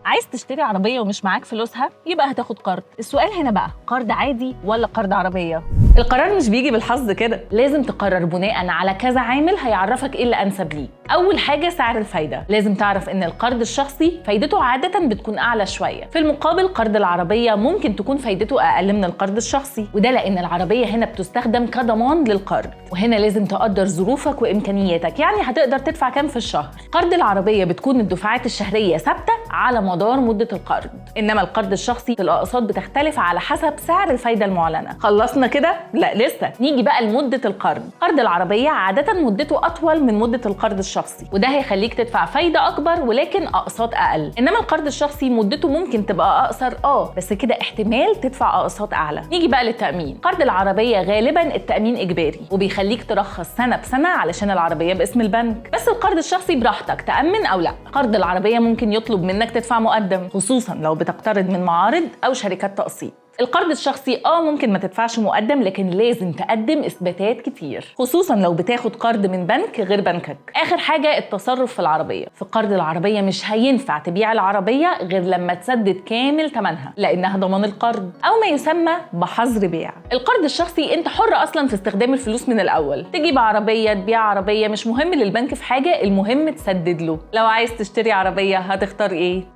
عايز تشتري عربية ومش معاك فلوسها؟ يبقى هتاخد قرض. السؤال هنا بقى، قرض عادي ولا قرض عربية؟ القرار مش بيجي بالحظ كده، لازم تقرر بناء على كذا عامل هيعرفك ايه اللي انسب ليك. اول حاجة سعر الفايدة، لازم تعرف ان القرض الشخصي فايدته عادة بتكون اعلى شوية، في المقابل قرض العربية ممكن تكون فايدته اقل من القرض الشخصي، وده لان العربية هنا بتستخدم كضمان للقرض. وهنا لازم تقدر ظروفك وامكانياتك، يعني هتقدر تدفع كام في الشهر. قرض العربية بتكون الدفعات الشهرية ثابتة على مدار مده القرض، انما القرض الشخصي الاقساط بتختلف على حسب سعر الفايدة المعلنة. خلصنا كده؟ لا لسه. نيجي بقى لمدة القرض. قرض العربية عادة مدته اطول من مده القرض الشخصي، وده هيخليك تدفع فايده اكبر ولكن اقساط اقل. انما القرض الشخصي مدته ممكن تبقى اقصر، بس كده احتمال تدفع اقساط اعلى. نيجي بقى للتامين. قرض العربية غالبا التامين اجباري، وبيخليك ترخص سنة بسنة علشان العربية باسم البنك، بس القرض الشخصي براحتك تامن او لا. قرض العربية ممكن يطلب منك تدفع مقدم، خصوصا لو بتقترض من معارض او شركات تقسيط. القرض الشخصي ممكن ما تدفعش مقدم، لكن لازم تقدم اثباتات كتير، خصوصا لو بتاخد قرض من بنك غير بنكك. اخر حاجة التصرف في العربية. في قرض العربية مش هينفع تبيع العربية غير لما تسدد كامل ثمنها، لانها ضمان القرض او ما يسمى بحظر بيع. القرض الشخصي انت حر اصلا في استخدام الفلوس من الاول، تجيب عربية، تبيع عربية، مش مهم للبنك في حاجة، المهم تسدد له. لو عايز تشتري عربية هتختار ايه؟